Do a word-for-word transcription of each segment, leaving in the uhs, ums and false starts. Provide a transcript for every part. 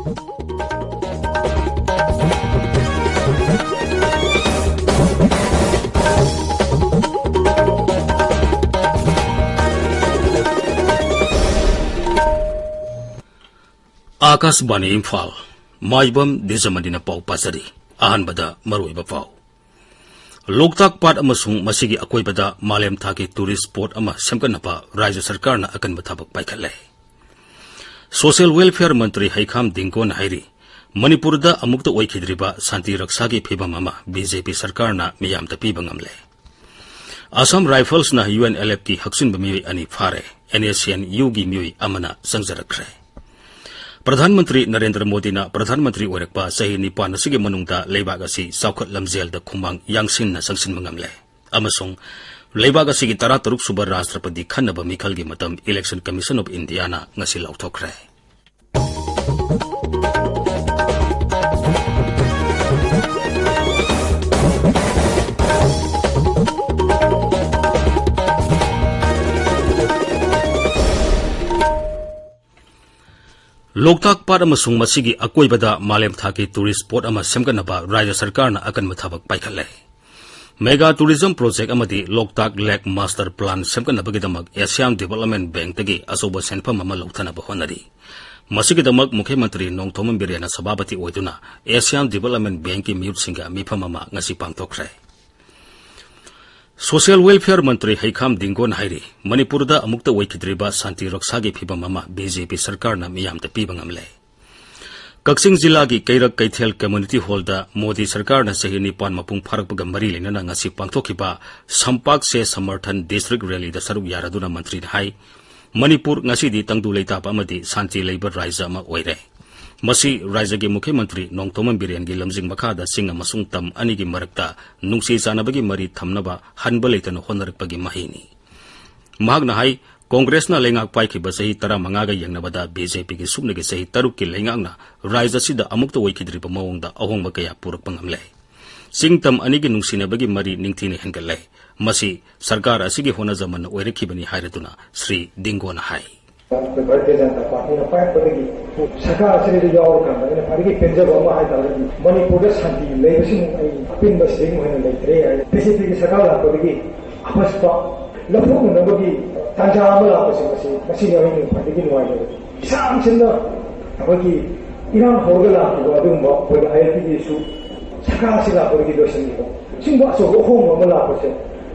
ꯑꯥꯀꯥꯁꯕꯥꯅꯤ ꯏꯝꯐꯥꯜ, ꯃꯥꯏꯕꯝ ꯗꯤꯖꯃꯅꯤꯅ ꯄꯥꯎ ꯄꯥꯖꯔꯤ꯫ ꯑꯍꯥꯟꯕꯗ ꯃꯔꯨꯑꯣꯏꯕ ꯄꯥꯎ꯫ ꯂꯣꯛꯇꯥꯛ ꯄꯥꯠ ꯑꯃꯁꯨꯡ ꯃꯁꯤꯒꯤ ꯑꯀꯣꯏꯕꯗ ꯃꯥꯂꯦꯝ ꯊꯥꯛꯀꯤ ꯇꯨꯔꯤꯁ ꯁ꯭ꯄꯣꯠ ꯑꯃ ꯁꯦꯝꯒꯠꯅꯕ ꯔꯥꯖ꯭ꯌ ꯁꯔꯀꯥꯔꯅ ꯑꯀꯟꯕ ꯊꯕꯛ ꯄꯥꯏꯈꯠꯂꯦ꯫ ꯁꯣꯁꯤꯌꯦꯜ ꯋꯦꯜꯐꯤꯌꯔ ꯃꯟꯇ꯭ꯔꯤ ꯍꯩꯈꯥꯝ ꯗꯤꯡꯒꯣꯟ ꯍꯥꯏꯔꯤ, ꯃꯅꯤꯄꯨꯔꯗ ꯑꯃꯨꯛꯇ ꯑꯣꯏꯈꯤꯗ꯭ꯔꯤꯕ ꯁꯥꯟꯇꯤ ꯔꯛꯁꯥꯒꯤ ꯐꯤꯚꯝ ꯑꯃ ꯕꯤ ꯖꯦ ꯄꯤ ꯁꯔꯀꯥꯔꯅ ꯃꯤꯌꯥꯝꯗ ꯄꯤꯕ ꯉꯝꯂꯦ꯫ ꯑꯁꯥꯝ ꯔꯥꯏꯐꯜꯁꯅ ꯌꯨ ꯑꯦꯟ ꯑꯦꯜ ꯑꯦꯐꯀꯤ ꯍꯛꯆꯤꯟꯕ ꯃꯤꯑꯣꯏ ꯑꯅꯤ ꯐꯥꯔꯦ꯫ ꯑꯦꯟ ꯑꯦꯁ ꯁꯤ ꯑꯦꯟ ꯌꯨꯒꯤ ꯃꯤꯑꯣꯏ ꯑꯃꯅ ꯆꯪꯖꯔꯛꯈ꯭ꯔꯦ꯫ ꯄ꯭ꯔꯙꯥꯟ ꯃꯟꯇ꯭ꯔꯤ ꯅꯔꯦꯟꯗ꯭ꯔ ꯃꯣꯗꯤꯅ ꯄ꯭ꯔꯙꯥꯟ ꯃꯟꯇ꯭ꯔꯤ ꯑꯣꯏꯔꯛꯄ ꯆꯍꯤ ꯅꯤꯄꯥꯟ ꯑꯁꯤꯒꯤ ꯃꯅꯨꯡꯗ ꯂꯩꯕꯥꯛ ꯑꯁꯤ ꯆꯥꯎꯈꯠ ꯂꯝꯖꯦꯜꯗ ꯈꯨꯃꯥꯡ ꯌꯥꯡꯁꯤꯟꯅ ꯆꯪꯁꯤꯟꯕ ꯉꯝꯂꯦ ꯑꯃꯁꯨꯡ ꯂꯩꯕꯥꯛ ꯑꯁꯤꯒꯤ ꯇꯔꯥꯇꯔꯨꯛ ꯁꯨꯕ ꯔꯥꯁꯇ꯭ꯔꯄꯇꯤ ꯈꯟꯅꯕ ꯃꯤꯈꯜꯒꯤ ꯃꯇꯝ Election Commission of Indiaꯅ ꯉꯁꯤ ꯂꯥꯎꯊꯣꯛꯈ꯭ꯔꯦ꯫ ꯂꯣꯛꯇꯥꯛ ꯄꯥꯠ ꯑꯃꯁꯨꯡ ꯃꯁꯤꯒꯤ ꯑꯀꯣꯏꯕꯗ ꯃꯥꯂꯦꯝ ꯊꯥꯛꯀꯤ ꯇꯨꯔꯤꯁ ꯁ꯭ꯄꯣꯠ ꯑꯃ ꯁꯦꯝꯒꯠꯅꯕ ꯔꯥꯖ꯭ꯌ ꯁꯔꯀꯥꯔꯅ ꯑꯀꯟꯕ ꯊꯕꯛ ꯄꯥꯏꯈꯠꯂꯦ꯫ ꯃꯦꯒꯥ ꯇꯨꯔꯤꯖꯝ ꯄ꯭ꯔꯣꯖꯦꯛ ꯑꯃꯗꯤ ꯂꯣꯛꯇꯥꯛ ꯂꯦꯛ ꯃꯥꯁꯇꯔ ꯄ꯭ꯂꯥꯟ ꯁꯦꯝꯒꯠꯅꯕꯒꯤꯗꯃꯛ ꯑꯦꯁꯤꯌꯥꯟ ꯗꯤꯚꯦꯂꯞꯃꯦꯟ ꯕꯦꯡꯛꯇꯒꯤ ꯑꯆꯧꯕ ꯁꯦꯟꯐꯝ ꯑꯃ ꯂꯧꯊꯅꯕ ꯍꯣꯠꯅꯔꯤ꯫ ꯃꯁꯤꯒꯤꯗꯃꯛ ꯃꯨꯈ꯭ꯌ ꯃꯟꯇ꯭ꯔꯤ ꯅꯣꯡꯊꯣꯝꯕꯝ ꯕꯤꯔꯦꯟꯅ ꯁꯚꯥꯄꯇꯤ ꯑꯣꯏꯗꯨꯅ ꯑꯦꯁꯤꯌꯥꯟ ꯗꯤꯚꯦꯂꯞꯃꯦꯟ ꯕꯦꯡꯛꯀꯤ ꯃꯤꯍꯨꯠꯁꯤꯡꯒ ꯃꯤꯐꯝ ꯑꯃ ꯉꯁꯤ ꯄꯥꯡꯊꯣꯛꯈ꯭ꯔꯦ꯫ ꯁꯣꯁꯤꯌꯦꯜ ꯋꯦꯜꯐꯤꯌꯔ ꯃꯟꯇ꯭ꯔꯤ ꯍꯩꯈꯥꯝ ꯗꯤꯡꯒꯣꯟ ꯍꯥꯏꯔꯤ, ꯃꯅꯤꯄꯨꯔꯗ ꯑꯃꯨꯛꯇ ꯑꯣꯏꯈꯤꯗ꯭ꯔꯤꯕ ꯁꯥꯟꯇꯤ ꯔꯛꯁꯥꯒꯤ ꯐꯤꯚꯝ ꯑꯃ ꯕꯤ ꯖꯦ ꯄꯤ ꯁꯔꯀꯥꯔꯅ ꯃꯤꯌꯥꯝꯗ ꯄꯤꯕ ꯉꯝꯂꯦ꯫ ꯀꯛꯆꯤꯡ ꯖꯤꯂꯥꯒꯤ ꯀꯩꯔꯛ ꯀꯩꯊꯦꯜ ꯀꯝꯃ꯭ꯌꯨꯅꯤꯇꯤ ꯍꯣꯜꯗ ꯃꯣꯗꯤ ꯁꯔꯀꯥꯔꯅ ꯆꯍꯤ ꯅꯤꯄꯥꯟ ꯃꯄꯨꯡ ꯐꯥꯔꯛꯄꯒ ꯃꯔꯤ ꯂꯩꯅꯅ ꯉꯁꯤ ꯄꯥꯡꯊꯣꯛꯈꯤꯕ ꯁꯝꯄꯥꯛ ꯁꯦ ꯁꯃꯔꯊꯟ ꯗꯤꯁꯇ꯭ꯔꯤꯛ ꯔꯦꯂꯤꯗ ꯁꯔꯨꯛ ꯌꯥꯔꯗꯨꯅ ꯃꯟꯇ꯭ꯔꯤꯅ ꯍꯥꯏ, ꯃꯅꯤꯄꯨꯔ ꯉꯁꯤꯗꯤ ꯇꯪꯗꯨ ꯂꯩꯇꯥꯕ ꯑꯃꯗꯤ ꯁꯥꯟꯇꯤ ꯂꯩꯕ ꯔꯥꯖ꯭ꯌ ꯑꯃ ꯑꯣꯏꯔꯦ꯫ ꯃꯁꯤ ꯔꯥꯖ꯭ꯌꯒꯤ ꯃꯨꯈ꯭ꯌ ꯃꯟꯇ꯭ꯔꯤ ꯅꯣꯡꯊꯣꯝꯕꯝ ꯕꯤꯔꯦꯟꯒꯤ ꯂꯝꯖꯤꯡ ꯃꯈꯥꯗ ꯆꯤꯡ ꯑꯃꯁꯨꯡ ꯇꯝ ꯑꯅꯤꯒꯤ ꯃꯔꯛꯇ ꯅꯨꯡꯁꯤ ꯆꯥꯟꯅꯕꯒꯤ ꯃꯔꯤ ꯊꯝꯅꯕ ꯍꯟꯕ ꯂꯩꯇꯅ ꯍꯣꯠꯅꯔꯛꯄꯒꯤ ꯃꯍꯩꯅꯤ꯫ ꯃꯍꯥꯛꯅ ꯍꯥꯏ, ꯀꯣꯡꯒ꯭ꯔꯦꯁꯅ ꯂꯩꯉꯥꯛ ꯄꯥꯏꯈꯤꯕ ꯆꯍꯤ ꯇꯔꯥꯃꯉꯥꯒ ꯌꯦꯡꯅꯕꯗ ꯕꯤ ꯖꯦ ꯄꯤꯒꯤ ꯁꯨꯞꯅꯒꯤ ꯆꯍꯤ ꯇꯔꯨꯛꯀꯤ ꯂꯩꯉꯥꯛꯅ ꯔꯥꯖ꯭ꯌ ꯑꯁꯤꯗ ꯑꯃꯨꯛꯇ ꯑꯣꯏꯈꯤꯗ꯭ꯔꯤꯕ ꯃꯑꯣꯡꯗ ꯑꯍꯣꯡꯕ ꯀꯌꯥ ꯄꯨꯔꯛꯄ ꯉꯝꯂꯦ꯫ ꯆꯤꯡ ꯇꯝ ꯑꯅꯤꯒꯤ ꯅꯨꯡꯁꯤꯅꯕꯒꯤ ꯃꯔꯤ ꯅꯤꯡꯊꯤꯅ ꯍꯦꯟꯒꯠꯂꯦ꯫ ꯃꯁꯤ ꯁꯔꯀꯥꯔ ꯑꯁꯤꯒꯤ ꯍꯣꯠꯅꯖꯃꯟꯅ ꯑꯣꯏꯔꯛꯈꯤꯕꯅꯤ ꯍꯥꯏꯔꯗꯨꯅ ꯁ꯭ꯔꯤ ꯗꯤꯡꯒꯣꯅ ꯍꯥꯏ꯫ ꯑꯩꯈꯣꯏ ꯚꯥꯔꯇꯤꯌ ꯖꯅꯇꯥ ꯄꯥꯔꯇꯤꯅ ꯄꯥꯏꯔꯛꯄꯗꯒꯤ ꯁꯔꯀꯥꯔ ꯑꯁꯤꯗ ꯌꯥꯎꯔꯀꯥꯟꯗ ꯑꯩꯅ ꯈ꯭ꯋꯥꯏꯗꯒꯤ ꯄꯦꯟꯖꯕ ꯑꯃ ꯍꯥꯏ ꯇꯥꯔꯒꯗꯤ ꯃꯅꯤꯄꯨꯔꯗ ꯁꯥꯟꯇꯤ ꯂꯩꯕꯁꯤꯃꯨꯛ ꯑꯩ ꯑꯄꯦꯟꯕ ꯁꯤꯗꯒꯤ ꯍꯦꯟꯅ ꯂꯩꯇ꯭ꯔꯦ ꯍꯥꯏ꯫ ꯕꯤ ꯖꯦ ꯄꯤꯒꯤ ꯁꯔꯀꯥꯔ ꯂꯥꯛꯄꯗꯒꯤ ꯑꯄꯁꯄ ꯂꯧꯊꯣꯛꯅꯅꯕꯒꯤ ꯇꯥꯟꯖꯥ ꯑꯃ ꯂꯥꯛꯄꯁꯦ ꯃꯁꯤ, ꯃꯁꯤꯅꯤ ꯑꯩꯅ ꯈ꯭ꯋꯥꯏꯗꯒꯤ ꯅꯨꯡꯉꯥꯏꯖꯕ꯫ ꯏꯁꯥꯝ ꯁꯤꯟꯅ ꯑꯩꯈꯣꯏꯒꯤ ꯏꯔꯥꯡ ꯍꯧꯔꯒ ꯂꯥꯛꯈꯤꯕ ꯑꯗꯨꯒꯨꯝꯕ ꯑꯩꯈꯣꯏ ꯑꯥꯏ ꯑꯦꯜ ꯄꯤꯒꯤꯁꯨ ꯁꯔꯀꯥꯔ ꯑꯁꯤ ꯂꯥꯛꯄꯗꯒꯤ ꯂꯣꯏꯁꯤꯟꯈꯤꯕ꯫ ꯁꯤꯒꯨꯝꯕ ꯑꯆꯧꯕ ꯑꯍꯣꯡꯕ ꯑꯃ ꯂꯥꯛꯄꯁꯦ,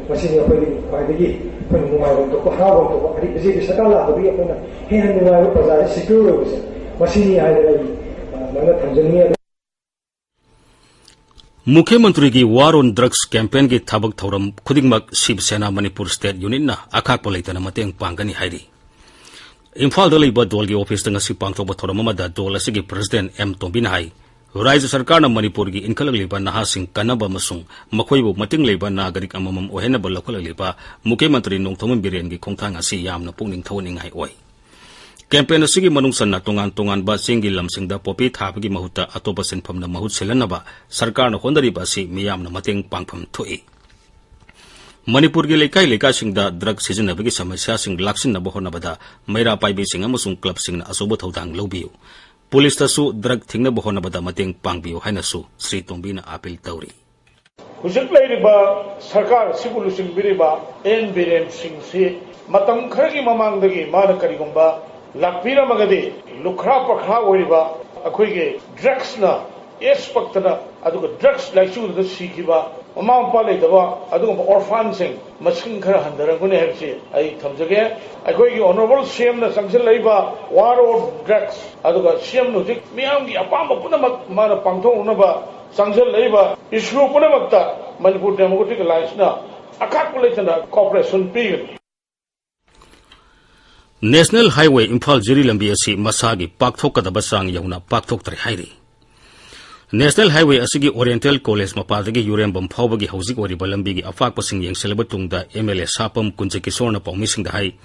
ꯃꯁꯤꯅꯤ ꯑꯩꯈꯣꯏꯒꯤ ꯈ꯭ꯋꯥꯏꯗꯒꯤ ꯑꯩꯈꯣꯏꯅ ꯅꯨꯡꯉꯥꯏꯕ ꯊꯣꯛꯄ, ꯍꯔꯥꯎꯕ ꯊꯣꯛꯄ꯫ ꯍꯥꯏꯗꯤ ꯕꯤ ꯖꯦ ꯄꯤ ꯁꯔꯀꯥꯔ ꯂꯥꯛꯄꯗꯒꯤ ꯑꯩꯈꯣꯏꯅ ꯍꯦꯟꯅ ꯅꯨꯡꯉꯥꯏꯕ, ꯄ꯭ꯔꯖꯥꯁꯦ ꯁꯦꯀ꯭ꯌꯨꯔ ꯑꯣꯏꯕꯁꯦ, ꯃꯁꯤꯅꯤ ꯍꯥꯏꯗꯅ ꯑꯩ, ꯑ, ꯑꯗꯨꯃꯥꯏꯅ ꯊꯝꯖꯅꯤꯡꯉꯤ꯫ ꯑꯗꯣ ꯃꯨꯈ꯭ꯌ ꯃꯟꯇ꯭ꯔꯤꯒꯤ ꯋꯥꯔ ꯑꯣꯟ ꯗ꯭ꯔꯒꯁ ꯀꯦꯝꯄꯦꯟꯒꯤ ꯊꯕꯛ ꯊꯧꯔꯝ ꯈꯨꯗꯤꯡꯃꯛ ꯁꯤꯕ ꯁꯦꯅꯥ ꯃꯅꯤꯄꯨꯔ ꯁ꯭ꯇꯦꯠ ꯌꯨꯅꯤꯠꯅ ꯑꯈꯥꯛꯄ ꯂꯩꯇꯅ ꯃꯇꯦꯡ ꯄꯥꯡꯒꯅꯤ ꯍꯥꯏꯔꯤ꯫ ꯏꯝꯐꯥꯜꯗ ꯂꯩꯕ ꯗꯣꯜꯒꯤ ꯑꯣꯐꯤꯁꯇ ꯉꯁꯤ ꯄꯥꯡꯊꯣꯛꯄ ꯊꯧꯔꯝ ꯑꯃꯗ ꯗꯣꯜ ꯑꯁꯤꯒꯤ ꯄ꯭ꯔꯁꯤꯗꯦꯟꯠ ꯑꯦꯝ ꯇꯣꯝꯕꯤꯅ ꯍꯥꯏ, ꯔꯥꯖ꯭ꯌ ꯁꯔꯀꯥꯔꯅ ꯃꯅꯤꯄꯨꯔꯒꯤ ꯏꯟꯈꯠꯂꯛꯂꯤꯕ ꯅꯍꯥꯁꯤꯡ ꯀꯟꯅꯕ ꯑꯃꯁꯨꯡ ꯃꯈꯣꯏꯕꯨ ꯃꯇꯤꯡ ꯂꯩꯕ ꯅꯥꯒꯔꯤꯛ ꯑꯃꯃꯝ ꯑꯣꯏꯍꯟꯅꯕ ꯂꯧꯈꯠꯂꯛꯂꯤꯕ ꯃꯨꯈ꯭ꯌ ꯃꯟꯇ꯭ꯔꯤ ꯅꯣꯡꯊꯣꯝꯕꯝ ꯕꯤꯔꯦꯟꯒꯤ ꯈꯣꯡꯊꯥꯡ ꯑꯁꯤ ꯌꯥꯝꯅ ꯄꯨꯛꯅꯤꯡ ꯊꯧꯒꯠꯅꯤꯡꯉꯥꯏ ꯑꯣꯏ꯫ ꯀꯦꯝꯄꯦꯟ ꯑꯁꯤꯒꯤ ꯃꯅꯨꯡ ꯆꯟꯅ ꯇꯣꯉꯥꯟ ꯇꯣꯉꯥꯟꯕ ꯆꯤꯡꯒꯤ ꯂꯝꯁꯤꯡꯗ ꯄꯣꯄꯤ ꯊꯥꯕꯒꯤ ꯃꯍꯨꯠꯇ ꯑꯇꯣꯞꯄ ꯁꯤꯟꯐꯝꯅ ꯃꯍꯨꯠ ꯁꯤꯜꯍꯟꯅꯕ ꯁꯔꯀꯥꯔꯅ ꯍꯣꯠꯅꯔꯤꯕ ꯑꯁꯤ ꯃꯤꯌꯥꯝꯅ ꯃꯇꯦꯡ ꯄꯥꯡꯐꯝ ꯊꯣꯛꯏ꯫ ꯃꯅꯤꯄꯨꯔꯒꯤ ꯂꯩꯀꯥꯏ ꯂꯩꯀꯥꯏꯁꯤꯡꯗ ꯗ꯭ꯔꯒ ꯁꯤꯖꯤꯟꯅꯕꯒꯤ ꯁꯃꯁ꯭ꯌꯥꯁꯤꯡ ꯂꯥꯛꯁꯤꯟꯅꯕ ꯍꯣꯠꯅꯕꯗ ꯃꯩꯔꯥ ꯄꯥꯏꯕꯤꯁꯤꯡ ꯑꯃꯁꯨꯡ ꯀ꯭ꯂꯕꯁꯤꯡꯅ ꯑꯆꯧꯕ ꯊꯧꯗꯥꯡ ꯂꯧꯕꯤꯌꯨ꯫ ꯄꯨꯂꯤꯁꯇꯁꯨ ꯗ꯭ꯔꯒ ꯊꯤꯡꯅꯕ ꯍꯣꯠꯅꯕꯗ ꯃꯇꯦꯡ ꯄꯥꯡꯕꯤꯌꯨ ꯍꯥꯏꯅꯁꯨ ꯁ꯭ꯔꯤ ꯇꯣꯝꯕꯤꯅ ꯑꯥꯄꯤꯜ ꯇꯧꯔꯤ꯫ ꯍꯧꯖꯤꯛ ꯂꯩꯔꯤꯕ ꯁꯔꯀꯥꯔ ꯑꯁꯤꯕꯨ ꯂꯨꯆꯤꯡꯕꯤꯔꯤꯕ ꯑꯦꯟ ꯕꯤꯔꯦꯟ ꯁꯤꯡꯁꯤ ꯃꯇꯝ ꯈꯔꯒꯤ ꯃꯃꯥꯡꯗꯒꯤ ꯃꯥꯅ ꯀꯔꯤꯒꯨꯝꯕ ꯂꯥꯛꯄꯤꯔꯝꯃꯒꯗꯤ ꯂꯨꯈ꯭ꯔꯥ ꯄꯈ꯭ꯔꯥ ꯑꯣꯏꯔꯤꯕ ꯑꯩꯈꯣꯏꯒꯤ ꯗ꯭ꯔꯒꯁꯅ ꯑꯦꯁ ꯄꯛꯇꯅ ꯑꯗꯨꯒ ꯗ꯭ꯔꯒꯁ ꯂꯥꯏꯆꯨꯗꯨꯗ ꯁꯤꯈꯤꯕ ꯃꯃꯥ ꯃꯄꯥ ꯂꯩꯇꯕ ꯑꯗꯨꯒꯨꯝꯕ ꯑꯣꯔꯐꯥꯟꯁꯤꯡ ꯃꯁꯤꯡ ꯈꯔ ꯍꯟꯊꯔꯛꯀꯅꯤ ꯍꯥꯏꯕꯁꯤ ꯑꯩ ꯊꯝꯖꯒꯦ꯫ ꯑꯩꯈꯣꯏꯒꯤ ꯑꯣꯅꯔꯦꯕꯜ ꯁꯤ ꯑꯦꯝꯅ ꯆꯪꯁꯤꯜꯂꯛꯏꯕ ꯋꯥꯔ ꯑꯣꯟ ꯗ꯭ꯔꯒꯁ, ꯑꯗꯨꯒ ꯁꯤ ꯑꯦꯝꯅ ꯍꯧꯖꯤꯛ ꯃꯤꯌꯥꯝꯒꯤ ꯑꯄꯥꯝꯕ ꯄꯨꯝꯅꯃꯛ ꯃꯥꯅ ꯄꯥꯡꯊꯣꯛꯅꯅꯕ ꯆꯪꯁꯤꯜꯂꯛꯏꯕ ꯏꯁꯨ ꯄꯨꯝꯅꯃꯛꯇ ꯃꯅꯤꯄꯨꯔ ꯗꯦꯃꯣꯀ꯭ꯔꯦꯇꯤꯛ ꯑꯦꯂꯥꯏꯟꯁꯅ ꯑꯀꯥꯛꯄ ꯂꯩꯇꯅ ꯀꯣꯑꯣꯄꯔꯦꯁꯟ ꯄꯤꯒꯅꯤ꯫ ꯅꯦꯁꯅꯦꯜ ꯍꯥꯏꯋꯦ ꯏꯝꯐꯥꯜ ꯖꯤꯔꯤ ꯂꯝꯕꯤ ꯑꯁꯤ ꯃꯁꯥꯒꯤ ꯄꯥꯛꯊꯣꯛꯀꯗꯕ ꯆꯥꯡ ꯌꯧꯅ ꯄꯥꯛꯊꯣꯛꯇ꯭ꯔꯦ ꯍꯥꯏꯔꯤ꯫ ꯅꯦꯁꯅꯦꯜ ꯍꯥꯏꯋꯦ ꯑꯁꯤꯒꯤ ꯑꯣꯔꯤꯌꯦꯟꯇꯦꯜ ꯀꯣꯂꯦꯖ ꯃꯄꯥꯗꯒꯤ ꯌꯨꯔꯦꯝꯕꯝ ꯐꯥꯎꯕꯒꯤ ꯍꯧꯖꯤꯛ ꯑꯣꯏꯔꯤꯕ ꯂꯝꯕꯤꯒꯤ ꯑꯄꯥꯛꯄꯁꯤꯡ ꯌꯦꯡꯁꯤꯜꯂꯕ ꯇꯨꯡꯗ ꯑꯦꯝ ꯑꯦꯜ ꯑꯦ ꯁꯥꯄꯝ ꯀꯨꯟꯖꯀꯤꯁꯣꯔꯅ ꯄꯥꯎꯃꯤꯁꯤꯡꯗ ꯍꯥꯏ,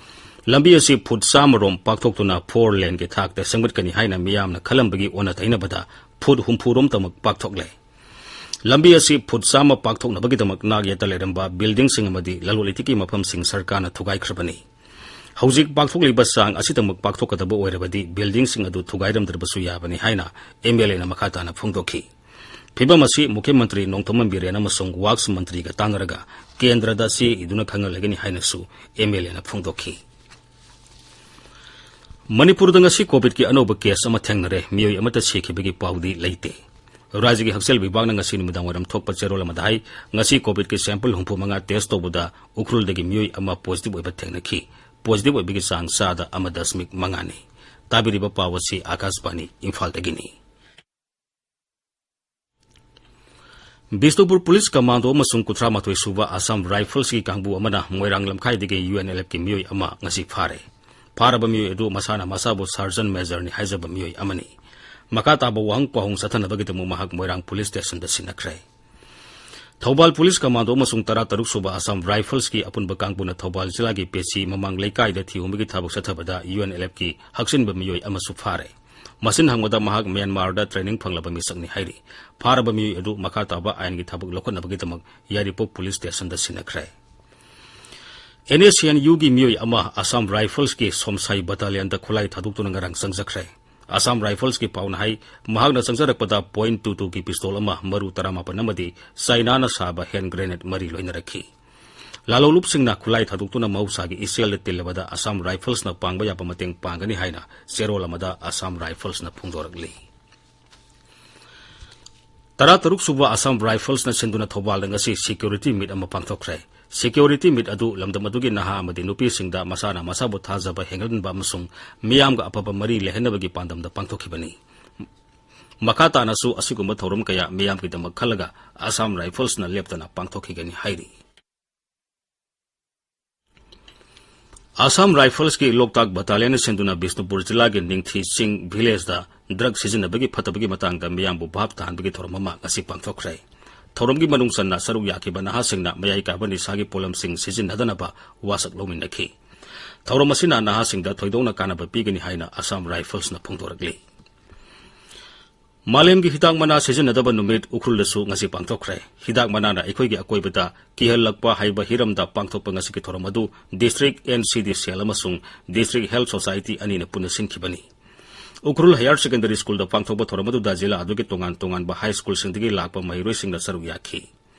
ꯂꯝꯕꯤ ꯑꯁꯤ ꯐꯨꯠ ꯆꯥꯝꯃ ꯔꯣꯝ ꯄꯥꯛꯊꯣꯛꯇꯨꯅ ꯐꯣꯔ ꯂꯦꯟꯒꯤ ꯊꯥꯛꯇ ꯁꯦꯝꯒꯠꯀꯅꯤ ꯍꯥꯏꯅ ꯃꯤꯌꯥꯝꯅ ꯈꯜꯂꯝꯕꯒꯤ ꯑꯣꯟꯅ ꯇꯩꯅꯕꯗ ꯐꯨꯠ ꯍꯨꯝꯐꯨ ꯔꯣꯝꯇꯃꯛ ꯄꯥꯛꯊꯣꯛꯂꯦ꯫ ꯂꯝꯕꯤ ꯑꯁꯤ ꯐꯨꯠ ꯆꯥꯝꯃ ꯄꯥꯛꯊꯣꯛꯅꯕꯒꯤꯗꯃꯛ ꯅꯥꯛ ꯌꯦꯠꯇ ꯂꯩꯔꯝꯕ ꯕꯤꯜꯗꯤꯡꯁꯤꯡ ꯑꯃꯗꯤ ꯂꯂꯣꯟ ꯏꯇꯤꯛꯀꯤ ꯃꯐꯝꯁꯤꯡ ꯁꯔꯀꯥꯔꯅ ꯊꯨꯒꯥꯏꯈ꯭ꯔꯕꯅꯤ꯫ ꯍꯧꯖꯤꯛ ꯄꯥꯛꯊꯣꯛꯂꯤꯕ ꯆꯥꯡ ꯑꯁꯤꯗꯃꯛ ꯄꯥꯛꯊꯣꯛꯀꯗꯕ ꯑꯣꯏꯔꯕꯗꯤ buildingꯁꯤꯡ ꯑꯗꯨ ꯊꯨꯒꯥꯏꯔꯝꯗ꯭ꯔꯕꯁꯨ ꯌꯥꯕꯅꯤ ꯍꯥꯏꯅ MLAꯅ ꯃꯈꯥ ꯇꯥꯅ ꯐꯣꯡꯗꯣꯛꯈꯤ꯫ ꯐꯤꯚꯝ ꯑꯁꯤ ꯃꯨꯈ꯭ꯌ ꯃꯟꯇ꯭ꯔꯤ ꯅꯣꯡꯊꯣꯝꯕꯝ ꯕꯤꯔꯦꯟ ꯑꯃꯁꯨꯡ Works ꯃꯟꯇ꯭ꯔꯤꯒ ꯇꯥꯟꯅꯔꯒ ꯀꯦꯟꯗ꯭ꯔꯗ ꯆꯦ ꯏꯗꯨꯅ ꯈꯪꯍꯜꯂꯒꯅꯤ ꯍꯥꯏꯅꯁꯨ MLAꯅ ꯐꯣꯡꯗꯣꯛꯈꯤ꯫ ꯃꯅꯤꯄꯨꯔꯗ ꯉꯁꯤ COVIDꯀꯤ ꯑꯅꯧꯕ case ꯑꯃ ꯊꯦꯡꯅꯔꯦ꯫ ꯃꯤꯑꯣꯏ ꯑꯃꯠꯇ ꯁꯤꯈꯤꯕꯒꯤ ꯄꯥꯎꯗꯤ ꯂꯩꯇꯦ꯫ ꯔꯥꯖ꯭ꯌꯒꯤ ꯍꯛꯁꯦꯜ ꯋꯤꯚꯥꯒꯅ ꯉꯁꯤ ꯅꯨꯃꯤꯗꯥꯡꯋꯥꯏꯔꯝ ꯊꯣꯛꯄ ꯆꯦꯔꯣꯜ ꯑꯃꯗ ꯍꯥꯏ, ꯉꯁꯤ COVIDꯀꯤ sample ꯍꯨꯝꯐꯨ ꯃꯉꯥ test ꯇꯧꯕꯗ ꯎꯈ꯭ꯔꯨꯜꯗꯒꯤ ꯃꯤꯑꯣꯏ ꯑꯃ positive ꯑꯣꯏꯕ ꯊꯦꯡꯅꯈꯤ꯫ Positive ꯑꯣꯏꯕꯒꯤ ꯆꯥꯡ ꯆꯥꯗ ꯑꯃ ꯗꯁꯃꯤꯛ ꯃꯉꯥꯅꯤ꯫ ꯇꯥꯕꯤꯔꯤꯕ ꯄꯥꯎ ꯑꯁꯤ ꯑꯥꯀꯥꯁꯕꯥꯅꯤ ꯏꯝꯐꯥꯜꯗꯒꯤꯅꯤ꯫ ꯕꯤꯁꯅꯨꯄꯨꯔ ꯄꯨꯂꯤꯁ ꯀꯃꯥꯟꯗꯣ ꯑꯃꯁꯨꯡ ꯀꯨꯟꯊ꯭ꯔꯥ ꯃꯥꯊꯣꯏ ꯁꯨꯕ ꯑꯁꯥꯝ ꯔꯥꯏꯐꯜꯁꯀꯤ ꯀꯥꯡꯕꯨ ꯑꯃꯅ ꯃꯣꯏꯔꯥꯡ ꯂꯝꯈꯥꯏꯗꯒꯤ UNLFꯀꯤ ꯃꯤꯑꯣꯏ ꯑꯃ ꯉꯁꯤ ꯐꯥꯔꯦ꯫ ꯐꯥꯔꯕ ꯃꯤꯑꯣꯏ ꯑꯗꯨ ꯃꯁꯥꯅ ꯃꯁꯥꯕꯨ ꯁꯥꯔꯖꯟ ꯃꯦꯖꯔꯅꯤ ꯍꯥꯏꯖꯕ ꯃꯤꯑꯣꯏ ꯑꯃꯅꯤ꯫ ꯃꯈꯥ ꯇꯥꯕ ꯋꯥꯍꯪ ꯄꯥꯎꯍꯪ ꯆꯠꯊꯅꯕꯒꯤꯗꯃꯛ ꯃꯍꯥꯛ ꯃꯣꯏꯔꯥꯡ ꯄꯨꯂꯤꯁ ꯁ꯭ꯇꯦꯁꯟꯗ ꯁꯤꯟꯅꯈ꯭ꯔꯦ꯫ ꯊꯧꯕꯥꯜ ꯄꯨꯂꯤꯁ ꯀꯃꯥꯟꯗꯣ ꯑꯃꯁꯨꯡ ꯇꯔꯥ ꯇꯔꯨꯛ ꯁꯨꯕ ꯑꯁꯥꯝ ꯔꯥꯏꯐꯜꯁꯀꯤ ꯑꯄꯨꯟꯕ ꯀꯥꯡꯕꯨꯅ ꯊꯧꯕꯥꯜ ꯖꯤꯂꯥꯒꯤ ꯄꯦꯆꯤ ꯃꯃꯥꯡ ꯂꯩꯀꯥꯏꯗ ꯊꯤꯍꯨꯝꯕꯒꯤ ꯊꯕꯛ ꯆꯠꯊꯕꯗ UNLFꯀꯤ ꯍꯛꯆꯤꯟꯕ ꯃꯤꯑꯣꯏ ꯑꯃꯁꯨ ꯐꯥꯔꯦ꯫ ꯃꯁꯤꯟ ꯍꯪꯕꯗ ꯃꯍꯥꯛ ꯃ꯭ꯌꯥꯟꯃꯥꯔꯗ training ꯐꯪꯂꯕ ꯃꯤꯁꯛꯅꯤ ꯍꯥꯏꯔꯤ꯫ ꯐꯥꯔꯕ ꯃꯤꯑꯣꯏ ꯑꯗꯨ ꯃꯈꯥ ꯇꯥꯕ ꯑꯥꯏꯟꯒꯤ ꯊꯕꯛ ꯂꯧꯈꯠꯅꯕꯒꯤꯗꯃꯛ ꯌꯥꯏꯔꯤꯄꯣꯛ ꯄꯨꯂꯤꯁ ꯁ꯭ꯇꯦꯁꯟꯗ ꯁꯤꯟꯅꯈ꯭ꯔꯦ꯫ NSCN-Uꯒꯤ ꯃꯤꯑꯣꯏ ꯑꯃ ꯑꯁꯥꯝ ꯔꯥꯏꯐꯜꯁꯀꯤ ꯁꯣꯝꯁꯥꯏ ꯕꯠꯇꯥꯂꯤꯌꯟꯗ ꯈꯨꯠꯂꯥꯏ ꯊꯥꯗꯣꯛꯇꯨꯅ ꯉꯔꯥꯡ ꯆꯪꯖꯈ꯭ꯔꯦ꯫ ꯑꯁꯥꯝ ꯔꯥꯏꯐꯜꯁꯀꯤ ꯄꯥꯎꯅ ꯍꯥꯏ, ꯃꯍꯥꯛꯅ ꯆꯪꯖꯔꯛꯄꯗ point two twoꯒꯤ pistol ꯑꯃ, ꯃꯔꯨ ꯇꯔꯥꯃꯥꯄꯟ ꯑꯃꯗꯤ ꯆꯥꯏꯅꯥꯅ ꯁꯥꯕ hand grenade ꯃꯔꯤ ꯂꯣꯏꯅꯔꯛꯈꯤ꯫ ꯂꯥꯂꯣꯡꯂꯨꯞꯁꯤꯡꯅ ꯈꯨꯠꯂꯥꯏ ꯊꯥꯗꯣꯛꯇꯨꯅ ꯃꯍꯧꯁꯥꯒꯤ ꯏꯆꯦꯜꯗ ꯇꯤꯜꯂꯕꯗ ꯑꯁꯥꯝ ꯔꯥꯏꯐꯜꯁꯅ ꯄꯥꯡꯕ ꯌꯥꯕ ꯃꯇꯦꯡ ꯄꯥꯡꯒꯅꯤ ꯍꯥꯏꯅ ꯆꯦꯔꯣꯜ ꯑꯃꯗ ꯑꯁꯥꯝ ꯔꯥꯏꯐꯜꯁꯅ ꯐꯣꯡꯗꯣꯔꯛꯂꯤ꯫ ꯇꯔꯥ ꯇꯔꯨꯛ ꯁꯨꯕ ꯑꯁꯥꯝ ꯔꯥꯏꯐꯜꯁꯅ ꯁꯤꯟꯗꯨꯅ ꯊꯧꯕꯥꯜꯗ ꯉꯁꯤ security meet ꯑꯃ ꯄꯥꯡꯊꯣꯛꯈ꯭ꯔꯦ꯫ Security meet ꯑꯗꯨ ꯂꯝꯗꯝ ꯑꯗꯨꯒꯤ ꯅꯍꯥ ꯑꯃꯗꯤ ꯅꯨꯄꯤꯁꯤꯡꯗ ꯃꯁꯥꯅ ꯃꯁꯥꯕꯨ ꯊꯥꯖꯕ ꯍꯦꯟꯒꯠꯍꯟꯕ ꯑꯃꯁꯨꯡ ꯃꯤꯌꯥꯝꯒ ꯑꯐꯕ ꯃꯔꯤ ꯂꯩꯍꯟꯅꯕꯒꯤ ꯄꯥꯟꯗꯝꯗ ꯄꯥꯡꯊꯣꯛꯈꯤꯕꯅꯤ꯫ ꯃꯈꯥ ꯇꯥꯅꯁꯨ ꯑꯁꯤꯒꯨꯝꯕ ꯊꯧꯔꯝ ꯀꯌꯥ ꯃꯤꯌꯥꯝꯒꯤꯗꯃꯛ ꯈꯜꯂꯒ ꯑꯁꯥꯝ ꯔꯥꯏꯐꯜꯁꯅ ꯂꯦꯞꯇꯅ ꯄꯥꯡꯊꯣꯛꯈꯤꯒꯅꯤ ꯍꯥꯏꯔꯤ꯫ ꯑꯁꯥꯝ ꯔꯥꯏꯐꯜꯁꯀꯤ ꯂꯣꯛꯇꯥꯛ ꯕꯠꯇꯥꯂꯤꯌꯟꯅ ꯁꯤꯟꯗꯨꯅ ꯕꯤꯁꯅꯨꯄꯨꯔ ꯖꯤꯂꯥꯒꯤ ꯅꯤꯡꯊꯤ ꯆꯤꯡ ꯚꯤꯂꯦꯖꯇ drug ꯁꯤꯖꯤꯟꯅꯕꯒꯤ ꯐꯠꯇꯕꯒꯤ ꯃꯇꯥꯡꯗ ꯃꯤꯌꯥꯝꯕꯨ ꯚꯥꯞ ꯇꯥꯍꯟꯕꯒꯤ ꯊꯧꯔꯝ ꯑꯃ ꯉꯁꯤ ꯄꯥꯡꯊꯣꯛꯈ꯭ꯔꯦ꯫ ꯊꯧꯔꯝꯒꯤ ꯃꯅꯨꯡ ꯆꯟꯅ ꯁꯔꯨꯛ ꯌꯥꯈꯤꯕ ꯅꯍꯥꯁꯤꯡꯅ ꯃꯌꯥꯏ ꯀꯥꯕ ꯅꯤꯁꯥꯒꯤ ꯄꯣꯠꯂꯝꯁꯤꯡ ꯁꯤꯖꯤꯟꯅꯗꯅꯕ ꯋꯥꯁꯛ ꯂꯧꯃꯤꯟꯅꯈꯤ꯫ ꯊꯧꯔꯝ ꯑꯁꯤꯅ ꯅꯍꯥꯁꯤꯡꯗ ꯊꯣꯏꯗꯣꯛꯅ ꯀꯥꯟꯅꯕ ꯄꯤꯒꯅꯤ ꯍꯥꯏꯅ ꯑꯁꯥꯝ ꯔꯥꯏꯐꯜꯁꯅ ꯐꯣꯡꯗꯣꯔꯛꯂꯤ꯫ ꯃꯥꯂꯦꯝꯒꯤ ꯍꯤꯗꯥꯛ ꯃꯅꯥ ꯁꯤꯖꯤꯟꯅꯗꯕ ꯅꯨꯃꯤꯠ ꯎꯈ꯭ꯔꯨꯜꯗꯁꯨ ꯉꯁꯤ ꯄꯥꯡꯊꯣꯛꯈ꯭ꯔꯦ꯫ ꯍꯤꯗꯥꯛ ꯃꯅꯥꯅ ꯑꯩꯈꯣꯏꯒꯤ ꯑꯀꯣꯏꯕꯗ ꯀꯤꯍꯜꯂꯛꯄ ꯍꯥꯏꯕ ꯍꯤꯔꯝꯗ ꯄꯥꯡꯊꯣꯛꯄ ꯉꯁꯤꯒꯤ ꯊꯧꯔꯝ ꯑꯗꯨ District N C D Cell ꯑꯃꯁꯨꯡ District Health Society ꯑꯅꯤꯅ ꯄꯨꯟꯅ ꯁꯤꯟꯈꯤꯕꯅꯤ꯫ ꯎꯈ꯭ꯔꯨꯜ Higher Secondary Schoolꯗ ꯄꯥꯡꯊꯣꯛꯄ ꯊꯧꯔꯝ ꯑꯗꯨꯗ ꯖꯤꯂꯥ ꯑꯗꯨꯒꯤ ꯇꯣꯉꯥꯟ ꯇꯣꯉꯥꯟꯕ high schoolꯁꯤꯡꯗꯒꯤ ꯂꯥꯛꯄ ꯃꯍꯩꯔꯣꯏꯁꯤꯡꯅ ꯁꯔꯨꯛ ꯌꯥꯈꯤ꯫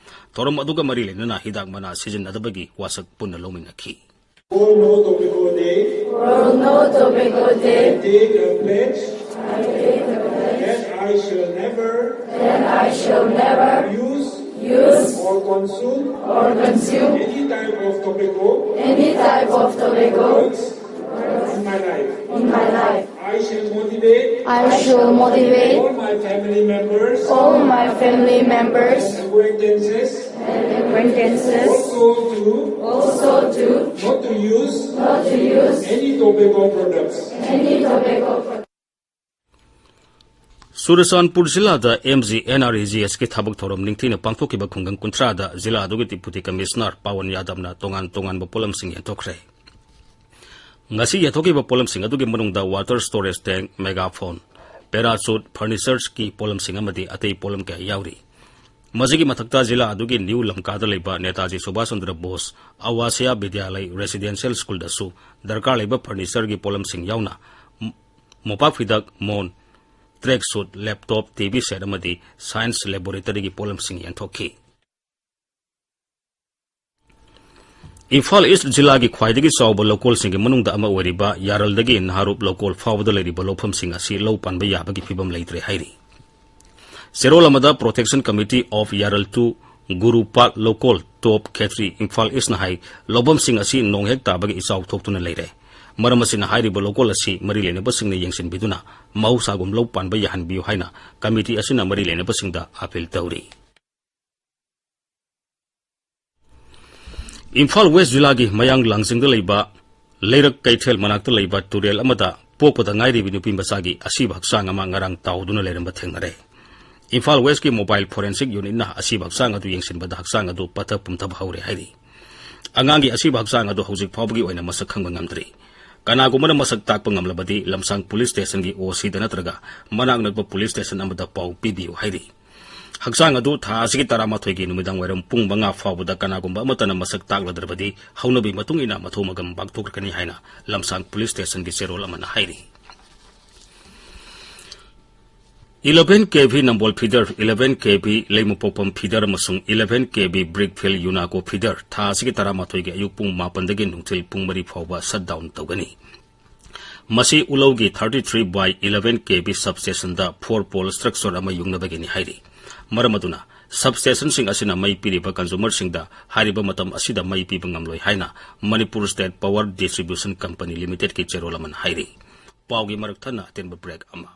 ꯊꯧꯔꯝ ꯑꯗꯨꯒ ꯃꯔꯤ ꯂꯩꯅꯅ ꯍꯤꯗꯥꯛ ꯃꯅꯥ ꯁꯤꯖꯤꯟꯅꯗꯕꯒꯤ ꯋꯥꯁꯛ ꯄꯨꯟꯅ ꯂꯧꯃꯤꯟꯅꯈꯤ꯫ World No Tobacco Day. World No Tobacco Day. I take a pledge that I shall never That I shall never use use or consume or consume any type of tobacco any type of tobacco products in my life. In my life. I shall motivate I shall motivate all my family members all my family members and acquaintances acquaintances also to also to not to use not to use any tobacco products. Any tobacco products. Churachandpur ꯖꯤꯂꯥꯗ M G N R E G Sꯀꯤ ꯊꯕꯛ ꯊꯧꯔꯝ ꯅꯤꯡꯊꯤꯅ ꯄꯥꯡꯊꯣꯛꯈꯤꯕ ꯈꯨꯡꯒꯪ ꯀꯨꯟꯊ꯭ꯔꯥꯗ ꯖꯤꯂꯥ ꯑꯗꯨꯒꯤ Deputy Commissioner ꯄꯥꯋꯟ ꯌꯥꯗꯕꯅ ꯇꯣꯉꯥꯟ ꯇꯣꯉꯥꯟꯕ ꯄꯣꯠꯂꯝꯁꯤꯡ ꯌꯦꯟꯊꯣꯛꯈ꯭ꯔꯦ꯫ ꯉꯁꯤ ꯌꯦꯟꯊꯣꯛꯈꯤꯕ ꯄꯣꯠꯂꯝꯁꯤꯡ ꯑꯗꯨꯒꯤ ꯃꯅꯨꯡꯗ water storage tank, megaphone, parachute, furnitureꯀꯤ ꯄꯣꯠꯂꯝꯁꯤꯡ ꯑꯃꯗꯤ ꯑꯇꯩ ꯄꯣꯠꯂꯝ ꯀꯌꯥ ꯌꯥꯎꯔꯤ꯫ ꯃꯁꯤꯒꯤ ꯃꯊꯛꯇ ꯖꯤꯂꯥ ꯑꯗꯨꯒꯤ ꯅ꯭ꯌꯨ ꯂꯝꯀꯥꯗ ꯂꯩꯕ ꯅꯦꯇꯥꯖꯤ ꯁꯨꯚꯥꯁ ꯆꯟꯗ꯭ꯔ ꯕꯣꯁ ꯑꯋꯥꯁꯤꯌꯥ ꯕꯤꯗ꯭ꯌꯥꯂꯩ residential schoolꯗꯁꯨ ꯗꯔꯀꯥꯔ ꯂꯩꯕ furnitureꯒꯤ ꯄꯣꯠꯂꯝꯁꯤꯡ ꯌꯥꯎꯅ ꯃꯣꯝꯄꯥꯛ ꯐꯤꯗꯛ, ꯃꯣꯟ, track suit, laptop, T V set ꯑꯃꯗꯤ science laboratoryꯒꯤ ꯄꯣꯠꯂꯝꯁꯤꯡ ꯌꯦꯟꯊꯣꯛꯈꯤ꯫ ꯏꯝꯐꯥꯜ ꯏꯁ꯭ꯠ ꯖꯤꯂꯥꯒꯤ ꯈ꯭ꯋꯥꯏꯗꯒꯤ ꯆꯥꯎꯕ ꯂꯧꯀꯣꯜꯁꯤꯡꯒꯤ ꯃꯅꯨꯡꯗ ꯑꯃ ꯑꯣꯏꯔꯤꯕ ꯌꯥꯔꯜꯗꯒꯤ ꯅꯍꯥꯔꯨꯞ ꯂꯧꯀꯣꯜ ꯐꯥꯎꯕꯗ ꯂꯩꯔꯤꯕ ꯂꯧꯐꯝꯁꯤꯡ ꯑꯁꯤ ꯂꯧ ꯄꯥꯟꯕ ꯌꯥꯕꯒꯤ ꯐꯤꯕꯝ ꯂꯩꯇ꯭ꯔꯦ ꯍꯥꯏꯔꯤ꯫ ꯆꯦꯔꯣꯜ ꯑꯃꯗ Protection Committee of Yaral two ꯒꯨꯔꯨ ꯄꯥꯠ ꯂꯧꯀꯣꯜ ꯇꯣꯞ ꯈꯦꯇ꯭ꯔꯤ ꯏꯝꯐꯥꯜ ꯏꯁ꯭ꯠꯅ ꯍꯥꯏ, ꯂꯧꯐꯝꯁꯤꯡ ꯑꯁꯤ ꯅꯣꯡ ꯍꯦꯛ ꯇꯥꯕꯒ ꯏꯆꯥꯎ ꯊꯣꯛꯇꯨꯅ ꯂꯩꯔꯦ꯫ ꯃꯔꯝ ꯑꯁꯤꯅ ꯍꯥꯏꯔꯤꯕ ꯂꯧꯀꯣꯜ ꯑꯁꯤ ꯃꯔꯤ ꯂꯩꯅꯕꯁꯤꯡꯅ ꯌꯦꯡꯁꯤꯟꯕꯤꯗꯨꯅ ꯃꯍꯧꯁꯥꯒꯨꯝ ꯂꯧ ꯄꯥꯟꯕ ꯌꯥꯍꯟꯕꯤꯌꯨ ꯍꯥꯏꯅ committee ꯑꯁꯤꯅ ꯃꯔꯤ ꯂꯩꯅꯕꯁꯤꯡꯗ appeal ꯇꯧꯔꯤ꯫ ꯏꯝꯐꯥꯜ ꯋꯦꯁ꯭ꯠ ꯖꯤꯂꯥꯒꯤ ꯃꯌꯥꯡ ꯂꯥꯡꯖꯤꯡꯗ ꯂꯩꯕ ꯂꯩꯔꯛ ꯀꯩꯊꯦꯜ ꯃꯅꯥꯛꯇ ꯂꯩꯕ ꯇꯨꯔꯦꯜ ꯑꯃꯗ ꯄꯣꯛꯄꯗ ꯉꯥꯏꯔꯤꯕ ꯅꯨꯄꯤ ꯃꯆꯥꯒꯤ ꯑꯁꯤꯕ ꯍꯛꯆꯥꯡ ꯑꯃ ꯉꯔꯥꯡ ꯇꯥꯎꯗꯨꯅ ꯂꯩꯔꯝꯕ ꯊꯦꯡꯅꯔꯦ꯫ ꯏꯝꯐꯥꯜ ꯋꯦꯁ꯭ꯠꯀꯤ Mobile Forensic Unitꯅ ꯑꯁꯤꯕ ꯍꯛꯆꯥꯡ ꯑꯗꯨ ꯌꯦꯡꯁꯤꯟꯕꯗ ꯍꯛꯆꯥꯡ ꯑꯗꯨ ꯄꯠꯊ ꯄꯨꯝꯊꯕ ꯍꯧꯔꯦ ꯍꯥꯏꯔꯤ꯫ ꯑꯉꯥꯡꯒꯤ ꯑꯁꯤꯕ ꯍꯛꯆꯥꯡ ꯑꯗꯨ ꯍꯧꯖꯤꯛ ꯐꯥꯎꯕꯒꯤ ꯑꯣꯏꯅ ꯃꯁꯛ ꯈꯪꯕ ꯉꯝꯗ꯭ꯔꯤ꯫ ꯀꯅꯥꯒꯨꯝꯕꯅ ꯃꯁꯛ ꯇꯥꯛꯄ ꯉꯝꯂꯕꯗꯤ ꯂꯝꯁꯥꯡ ꯄꯨꯂꯤꯁ ꯁ꯭ꯇꯦꯁꯟꯒꯤ ꯑꯣ ꯁꯤꯗ ꯅꯠꯇ꯭ꯔꯒ ꯃꯅꯥꯛ ꯅꯛꯄ ꯄꯨꯂꯤꯁ ꯁ꯭ꯇꯦꯁꯟ ꯑꯃꯗ ꯄꯥꯎ ꯄꯤꯕꯤꯌꯨ ꯍꯥꯏꯔꯤ꯫ ꯍꯛꯆꯥꯡ ꯑꯗꯨ ꯊꯥ ꯑꯁꯤꯒꯤ ꯇꯔꯥꯃꯥꯊꯣꯏꯒꯤ ꯅꯨꯃꯤꯗꯥꯡ ꯋꯥꯏꯔꯝ ꯄꯨꯡ ꯃꯉꯥ ꯐꯥꯎꯕꯗ ꯀꯅꯥꯒꯨꯝꯕ ꯑꯃꯠꯇꯅ ꯃꯁꯛ ꯇꯥꯛꯂꯗ꯭ꯔꯕꯗꯤ ꯍꯧꯅꯕꯤ ꯃꯇꯨꯡ ꯏꯟꯅ ꯃꯊꯧ ꯃꯉꯝ ꯄꯥꯡꯊꯣꯛꯂꯛꯀꯅꯤ ꯍꯥꯏꯅ ꯂꯝꯁꯥꯡ ꯄꯨꯂꯤꯁ ꯁ꯭ꯇꯦꯁꯟꯒꯤ ꯆꯦꯔꯣꯜ ꯑꯃꯅ ꯍꯥꯏꯔꯤ꯫ eleven K V ꯅꯝꯕꯣꯜ feeder, eleven K V ꯂꯩꯃꯄꯣꯛꯄꯝ feeder ꯑꯃꯁꯨꯡ eleven K V Brickfield UNACO feeder ꯊꯥ ꯑꯁꯤꯒꯤ ꯇꯔꯥꯃꯥꯊꯣꯏꯒꯤ ꯑꯌꯨꯛ ꯄꯨꯡ ꯃꯥꯄꯟꯗꯒꯤ ꯅꯨꯡꯊꯤꯜ ꯄꯨꯡ ꯃꯔꯤ ꯐꯥꯎꯕ shutdown ꯇꯧꯒꯅꯤ꯫ ꯃꯁꯤ ꯎꯂꯧꯒꯤ thirty three by eleven K V substationꯗ four pole structure ꯑꯃ ꯌꯨꯡꯅꯕꯒꯤꯅꯤ ꯍꯥꯏꯔꯤ꯫ ꯃꯔꯝ ꯑꯗꯨꯅ substationꯁꯤꯡ ꯑꯁꯤꯅ ꯃꯩ ꯄꯤꯔꯤꯕ consumerꯁꯤꯡꯗ ꯍꯥꯏꯔꯤꯕ ꯃꯇꯝ ꯑꯁꯤꯗ ꯃꯩ ꯄꯤꯕ ꯉꯝꯂꯣꯏ ꯍꯥꯏꯅ Manipur State Power Distribution Company Limitedꯀꯤ ꯆꯦꯔꯣꯜ ꯑꯃꯅ ꯍꯥꯏꯔꯤ꯫ ꯄꯥꯎꯒꯤ ꯃꯔꯛ ꯊꯠꯅ ꯑꯇꯦꯟꯕ break ꯑꯃ꯫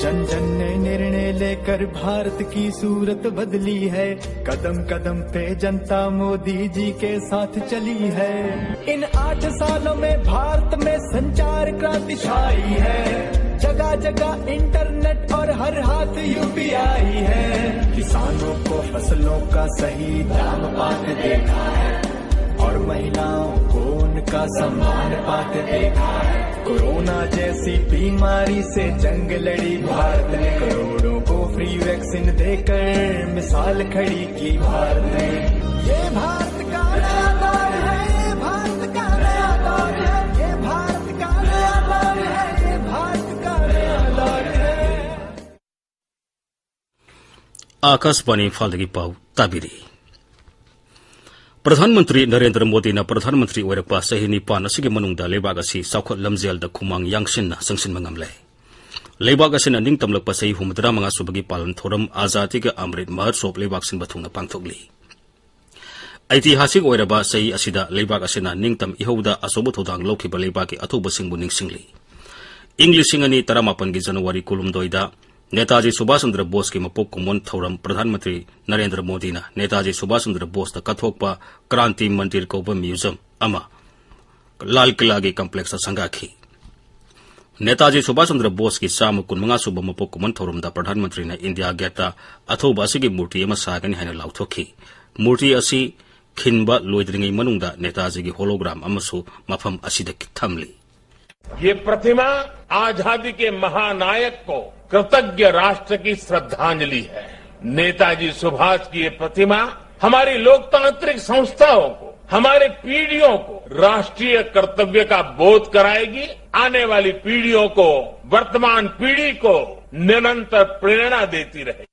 जन जन ने निर्णय लेकर भारत की सूरत बदली है। कदम कदम पे जनता मोदी जी के साथ चली है। इन आठ सालों में भारत में संचार क्रांति छाई है। जगह जगह इंटरनेट और हर हाथ यूपीआई है। किसानों को फसलों का सही दाम पाते देखा है और महिलाओं को उनका सम्मान पाते देखा है। कोरोना जैसी बीमारी से जंग लड़ी भारत ने, करोड़ों को फ्री वैक्सीन देकर मिसाल खड़ी की भारत ने। ये भारत का नया दौर है, ये भारत का नया दौर है, ये भारत का नया दौर है, ये भारत का नया दौर है। ꯑꯥꯀꯥꯁꯕꯥꯅꯤ ꯏꯝꯐꯥꯜꯗꯒꯤ ꯄꯥꯎ ꯇꯥꯕꯤꯔꯤ꯫ ꯄ꯭ꯔꯙꯥꯟ ꯃꯟꯇ꯭ꯔꯤ ꯅꯔꯦꯟꯗ꯭ꯔ ꯃꯣꯗꯤꯅ ꯄ꯭ꯔꯙꯥꯟ ꯃꯟꯇ꯭ꯔꯤ ꯑꯣꯏꯔꯛꯄ ꯆꯍꯤ ꯅꯤꯄꯥꯟ ꯑꯁꯤꯒꯤ ꯃꯅꯨꯡꯗ ꯂꯩꯕꯥꯛ ꯑꯁꯤ ꯆꯥꯎꯈꯠ ꯂꯝꯖꯦꯜꯗ ꯈꯨꯃꯥꯡ ꯌꯥꯡꯁꯤꯟꯅ ꯆꯪꯁꯤꯟꯕ ꯉꯝꯂꯦ꯫ ꯂꯩꯕꯥꯛ ꯑꯁꯤꯅ ꯅꯤꯡꯇꯝꯂꯛꯄ ꯆꯍꯤ ꯍꯨꯝꯐꯨꯇꯔꯥ ꯃꯉꯥ ꯁꯨꯕꯒꯤ ꯄꯥꯂꯟ ꯊꯧꯔꯝ ꯑꯥꯖꯥꯗꯤ ꯀꯥ ꯑꯃ꯭ꯔꯤꯠ ꯃꯍꯣꯠꯁꯣꯕ ꯂꯩꯕꯥꯛ ꯁꯤꯟꯕ ꯊꯨꯡꯅ ꯄꯥꯡꯊꯣꯛꯂꯤ꯫ ꯑꯩꯇꯤꯍꯥꯁꯤꯛ ꯑꯣꯏꯔꯕ ꯆꯍꯤ ꯑꯁꯤꯗ ꯂꯩꯕꯥꯛ ꯑꯁꯤꯅ ꯅꯤꯡꯇꯝ ꯏꯍꯧꯗ ꯑꯆꯧꯕ ꯊꯧꯗꯥꯡ ꯂꯧꯈꯤꯕ ꯂꯩꯕꯥꯛꯀꯤ ꯑꯊꯧꯕꯁꯤꯡꯕꯨ ꯅꯤꯡꯁꯤꯡꯂꯤ꯫ ꯏꯪ ꯂꯤꯁꯤꯡ ꯑꯅꯤ ꯇꯔꯥꯃꯥꯄꯟꯒꯤ ꯖꯅꯋꯥꯔꯤ ꯀꯨꯟꯍꯨꯝꯗꯣꯏꯗ ꯅꯦꯇꯥꯖꯤ ꯁꯨꯚꯥꯁ ꯆꯟꯗ꯭ꯔ ꯕꯣꯁꯀꯤ ꯃꯄꯣꯛ ꯀꯨꯝꯑꯣꯟ ꯊꯧꯔꯝ ꯄ꯭ꯔꯙꯥꯟ ꯃꯟꯇ꯭ꯔꯤ ꯅꯔꯦꯟꯗ꯭ꯔ ꯃꯣꯗꯤꯅ ꯅꯦꯇꯥꯖꯤ ꯁꯨꯚꯥꯁ ꯆꯟꯗ꯭ꯔ ꯕꯣꯁꯇ ꯀꯠꯊꯣꯛꯄ ꯀ꯭ꯔꯥꯟꯇꯤ ꯃꯟꯗꯤꯔ ꯀꯧꯕ museum ꯑꯃ ꯂꯥꯜ ꯀꯤꯂꯥꯒꯤ complexꯇ ꯁꯪꯒꯥꯈꯤ꯫ ꯅꯦꯇꯥꯖꯤ ꯁꯨꯚꯥꯁ ꯆꯟꯗ꯭ꯔ ꯕꯣꯁꯀꯤ ꯆꯥꯝꯃ ꯀꯨꯟꯃꯉꯥ ꯁꯨꯕ ꯃꯄꯣꯛ ꯀꯨꯝꯑꯣꯟ ꯊꯧꯔꯝꯗ ꯄ꯭ꯔꯙꯥꯟ ꯃꯟꯇ꯭ꯔꯤꯅ ꯏꯟꯗꯤꯌꯥ ꯒꯦꯠꯇ ꯑꯊꯧꯕ ꯑꯁꯤꯒꯤ ꯃꯨꯔꯇꯤ ꯑꯃ ꯁꯥꯒꯅꯤ ꯍꯥꯏꯅ ꯂꯥꯎꯊꯣꯛꯈꯤ꯫ ꯃꯨꯔꯇꯤ ꯑꯁꯤ ꯈꯤꯟꯕ ꯂꯣꯏꯗ꯭ꯔꯤꯉꯩ ꯃꯅꯨꯡꯗ ꯅꯦꯇꯥꯖꯤꯒꯤ hologram ꯑꯃꯁꯨ ꯃꯐꯝ ꯑꯁꯤꯗ ꯊꯝꯂꯤ꯫ ये प्रतिमा आजादी के महानायक को कृतज्ञ राष्ट्र की श्रद्धांजलि है। नेताजी सुभाष की ये प्रतिमा हमारी लोकतांत्रिक संस्थाओं को, हमारे पीढ़ियों को राष्ट्रीय कर्तव्य का बोध कराएगी, आने वाली पीढ़ियों को, वर्तमान पीढ़ी को निरंतर प्रेरणा देती रहेगी।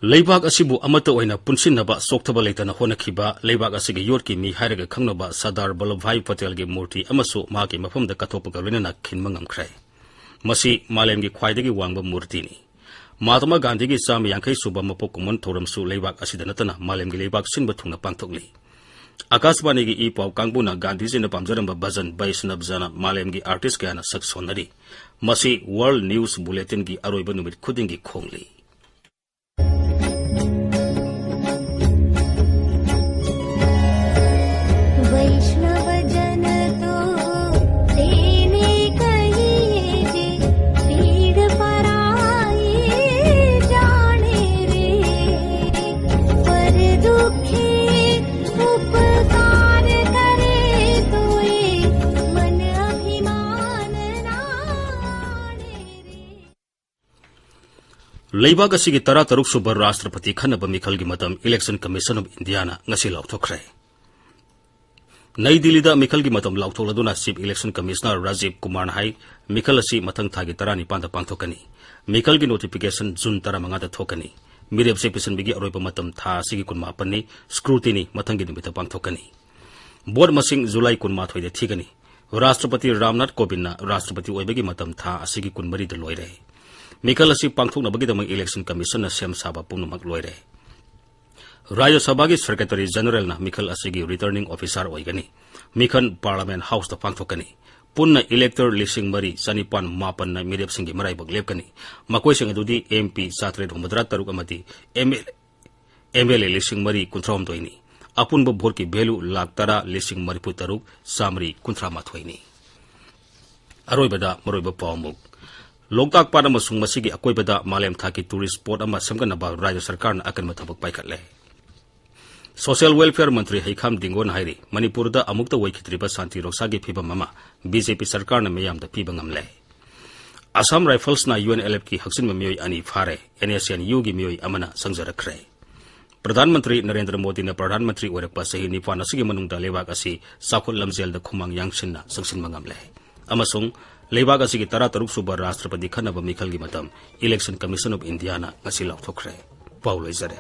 ꯂꯩꯕꯥꯛ ꯑꯁꯤꯕꯨ ꯑꯃꯠꯇ ꯑꯣꯏꯅ ꯄꯨꯟꯁꯤꯟꯅꯕ ꯆꯣꯛꯊꯕ ꯂꯩꯇꯅ ꯍꯣꯠꯅꯈꯤꯕ ꯂꯩꯕꯥꯛ ꯑꯁꯤꯒꯤ ꯌꯣꯠꯀꯤ ꯃꯤ ꯍꯥꯏꯔꯒ ꯈꯪꯅꯕ ꯁꯔꯗꯥꯔ ꯕꯜꯂꯚꯚꯥꯏ ꯄꯇꯦꯜꯒꯤ ꯃꯨꯔꯇꯤ ꯑꯃꯁꯨ ꯃꯍꯥꯛꯀꯤ ꯃꯐꯝꯗ ꯀꯠꯊꯣꯛꯄꯒ ꯂꯣꯏꯅꯅ ꯈꯤꯟꯕ ꯉꯝꯈ꯭ꯔꯦ꯫ ꯃꯁꯤ ꯃꯥꯂꯦꯝꯒꯤ ꯈ꯭ꯋꯥꯏꯗꯒꯤ ꯋꯥꯡꯕ ꯃꯨꯔꯇꯤꯅꯤ꯫ ꯃꯍꯥꯇꯃꯥ ꯒꯥꯟꯙꯤꯒꯤ ꯆꯥꯝꯃ ꯌꯥꯡꯈꯩ ꯁꯨꯕ ꯃꯄꯣꯛ ꯀꯨꯝꯑꯣꯟ ꯊꯧꯔꯝꯁꯨ ꯂꯩꯕꯥꯛ ꯑꯁꯤꯗ ꯅꯠꯇꯅ ꯃꯥꯂꯦꯝꯒꯤ ꯂꯩꯕꯥꯛ ꯁꯤꯟꯕ ꯊꯨꯡꯅ ꯄꯥꯡꯊꯣꯛꯂꯤ꯫ ꯑꯀꯥꯁꯕꯥꯅꯤꯒꯤ ꯏ ꯄꯥꯎ ꯀꯥꯡꯕꯨꯅ ꯒꯥꯟꯙꯤꯖꯤꯅ ꯄꯥꯝꯖꯔꯝꯕ ꯚꯖꯟ ꯕꯩꯁꯅꯕ ꯖꯅ ꯃꯥꯂꯦꯝꯒꯤ ꯑꯥꯔꯇꯤꯁ ꯀꯌꯥꯅ ꯁꯛ ꯁꯣꯟꯅꯔꯤ꯫ ꯃꯁꯤ World News Bulletinꯒꯤ ꯑꯔꯣꯏꯕ ꯅꯨꯃꯤꯠ ꯈꯨꯗꯤꯡꯒꯤ ꯈꯣꯡꯂꯤ꯫ ꯂꯩꯕꯥꯛ ꯑꯁꯤꯒꯤ ꯇꯔꯥꯇꯔꯨꯛ ꯁꯨꯕ ꯔꯥꯁꯇ꯭ꯔꯄꯇꯤ ꯈꯟꯅꯕ ꯃꯤꯈꯜꯒꯤ ꯃꯇꯝ Election Commission of Indiaꯅ ꯉꯁꯤ ꯂꯥꯎꯊꯣꯛꯈ꯭ꯔꯦ꯫ ꯅꯩ ꯗꯤꯜꯂꯤꯗ ꯃꯤꯈꯜꯒꯤ ꯃꯇꯝ ꯂꯥꯎꯊꯣꯛꯂꯗꯨꯅ Chief Election Commissioner ꯔꯥꯖꯤꯕ ꯀꯨꯃꯥꯔꯅ ꯍꯥꯏ, ꯃꯤꯈꯜ ꯑꯁꯤ ꯃꯊꯪ ꯊꯥꯒꯤ ꯇꯔꯥꯅꯤꯄꯥꯟꯗ ꯄꯥꯡꯊꯣꯛꯀꯅꯤ꯫ ꯃꯤꯈꯜꯒꯤ notification June ꯇꯔꯥꯃꯉꯥꯗ ꯊꯣꯛꯀꯅꯤ꯫ ꯃꯤꯔꯦꯞꯆꯦ ꯄꯤꯁꯤꯟꯕꯒꯤ ꯑꯔꯣꯏꯕ ꯃꯇꯝ ꯊꯥ ꯑꯁꯤꯒꯤ ꯀꯨꯟꯃꯥꯄꯟꯅꯤ꯫ Scrutinyꯅꯤ ꯃꯊꯪꯒꯤ ꯅꯨꯃꯤꯠꯇ ꯄꯥꯡꯊꯣꯛꯀꯅꯤ꯫ Vote ꯃꯁꯤꯡ July ꯀꯨꯟꯃꯥꯊꯣꯏꯗ ꯊꯤꯒꯅꯤ꯫ ꯔꯥꯁꯇ꯭ꯔꯄꯇꯤ ꯔꯥꯝꯅꯥꯊ ꯀꯣꯕꯤꯟꯗꯅ ꯔꯥꯁꯇ꯭ꯔꯄꯇꯤ ꯑꯣꯏꯕꯒꯤ ꯃꯇꯝ ꯊꯥ ꯑꯁꯤꯒꯤ ꯀꯨꯟꯃꯔꯤꯗ ꯂꯣꯏꯔꯦ꯫ ꯃꯤꯈꯜ ꯑꯁꯤ ꯄꯥꯡꯊꯣꯛꯅꯕꯒꯤꯗꯃꯛ Election Commissionꯅ ꯁꯦꯝ ꯁꯥꯕ ꯄꯨꯝꯅꯃꯛ ꯂꯣꯏꯔꯦ꯫ ꯔꯥꯖ꯭ꯌ ꯁꯚꯥꯒꯤ Secretary Generalꯅ ꯃꯤꯈꯜ ꯑꯁꯤꯒꯤ Returning Officer ꯑꯣꯏꯒꯅꯤ꯫ ꯃꯤꯈꯜ Parliament Houseꯇ ꯄꯥꯡꯊꯣꯛꯀꯅꯤ꯫ ꯄꯨꯟꯅ elector ꯂꯤꯁꯤꯡ ꯃꯔꯤ ꯆꯅꯤꯄꯥꯟ ꯃꯥꯄꯟꯅ ꯃꯤꯔꯦꯞꯁꯤꯡꯒꯤ ꯃꯔꯥꯏꯕꯛ ꯂꯦꯞꯀꯅꯤ꯫ ꯃꯈꯣꯏꯁꯤꯡ ꯑꯗꯨꯗꯤ MP ꯆꯥꯇꯔꯦꯠ ꯍꯨꯝꯐꯨꯇꯔꯥ ꯇꯔꯨꯛ ꯑꯃꯗꯤ MLA, MLA ꯂꯤꯁꯤꯡ ꯃꯔꯤ ꯀꯨꯟꯊ꯭ꯔꯥꯍꯨꯝꯗꯣꯏꯅꯤ꯫ ꯑꯄꯨꯟꯕ voteꯀꯤ value ꯂꯥꯈ ꯇꯔꯥ ꯂꯤꯁꯤꯡ ꯃꯔꯤꯐꯨ ꯇꯔꯨꯛ ꯆꯥꯃꯔꯤ ꯀꯨꯟꯊ꯭ꯔꯥ ꯃꯥꯊꯣꯏꯅꯤ꯫ ꯑꯔꯣꯏꯕꯗ ꯃꯔꯨꯑꯣꯏꯕ ꯄꯥꯎ ꯑꯃꯨꯛ꯫ ꯂꯣꯛꯇꯥꯛ ꯄꯥꯠ ꯑꯃꯁꯨꯡ ꯃꯁꯤꯒꯤ ꯑꯀꯣꯏꯕꯗ ꯃꯥꯂꯦꯝ ꯊꯥꯛꯀꯤ tourist spot ꯑꯃ ꯁꯦꯝꯒꯠꯅꯕ ꯔꯥꯖ꯭ꯌ ꯁꯔꯀꯥꯔꯅ ꯑꯀꯟꯕ ꯊꯕꯛ ꯄꯥꯏꯈꯠꯂꯦ꯫ ꯁꯣꯁꯤꯌꯦꯜ ꯋꯦꯜꯐꯤꯌꯔ ꯃꯟꯇ꯭ꯔꯤ ꯍꯩꯈꯥꯝ ꯗꯤꯡꯒꯣꯅ ꯍꯥꯏꯔꯤ, ꯃꯅꯤꯄꯨꯔꯗ ꯑꯃꯨꯛꯇ ꯑꯣꯏꯈꯤꯗ꯭ꯔꯤꯕ ꯁꯥꯟꯇꯤ ꯔꯣꯛꯁꯥꯒꯤ ꯐꯤꯕꯝ ꯑꯃ ꯕꯤ ꯖꯦ ꯄꯤ ꯁꯔꯀꯥꯔꯅ ꯃꯤꯌꯥꯝꯗ ꯄꯤꯕ ꯉꯝꯂꯦ꯫ ꯑꯁꯥꯝ ꯔꯥꯏꯐꯜꯁꯅ ꯌꯨ ꯑꯦꯟ ꯑꯦꯜ ꯑꯦꯐꯀꯤ ꯍꯛꯆꯤꯟꯕ ꯃꯤꯑꯣꯏ ꯑꯅꯤ ꯐꯥꯔꯦ, ꯑꯦꯟ ꯑꯦꯁ ꯑꯦꯟ ꯌꯨꯒꯤ ꯃꯤꯑꯣꯏ ꯑꯃꯅ ꯆꯪꯖꯔꯛꯈ꯭ꯔꯦ꯫ ꯄ꯭ꯔꯙꯥꯟ ꯃꯟꯇ꯭ꯔꯤ ꯅꯔꯦꯟꯗ꯭ꯔ ꯃꯣꯗꯤꯅ ꯄ꯭ꯔꯙꯥꯟ ꯃꯟꯇ꯭ꯔꯤ ꯑꯣꯏꯔꯛꯄ ꯆꯍꯤ ꯅꯤꯄꯥꯟ ꯑꯁꯤꯒꯤ ꯃꯅꯨꯡꯗ ꯂꯩꯕꯥꯛ ꯑꯁꯤ ꯆꯥꯎꯈꯠ ꯂꯝꯖꯦꯜꯗ ꯈꯨꯃꯥꯡ ꯌꯥꯡꯁꯤꯟꯅ ꯆꯪꯁꯤꯟꯕ ꯉꯝꯂꯦ꯫ ꯑꯃꯁꯨꯡ ꯂꯩꯕꯥꯛ ꯑꯁꯤꯒꯤ ꯇꯔꯥꯇꯔꯨꯛ ꯁꯨꯕ ꯔꯥꯁꯇ꯭ꯔꯄꯇꯤ ꯈꯟꯅꯕ ꯃꯤꯈꯜꯒꯤ ꯃꯇꯝ Election Commission of Indiaꯅ ꯉꯁꯤ ꯂꯥꯎꯊꯣꯛꯈ꯭ꯔꯦ꯫ ꯄꯥꯎ ꯂꯣꯏꯖꯔꯦ꯫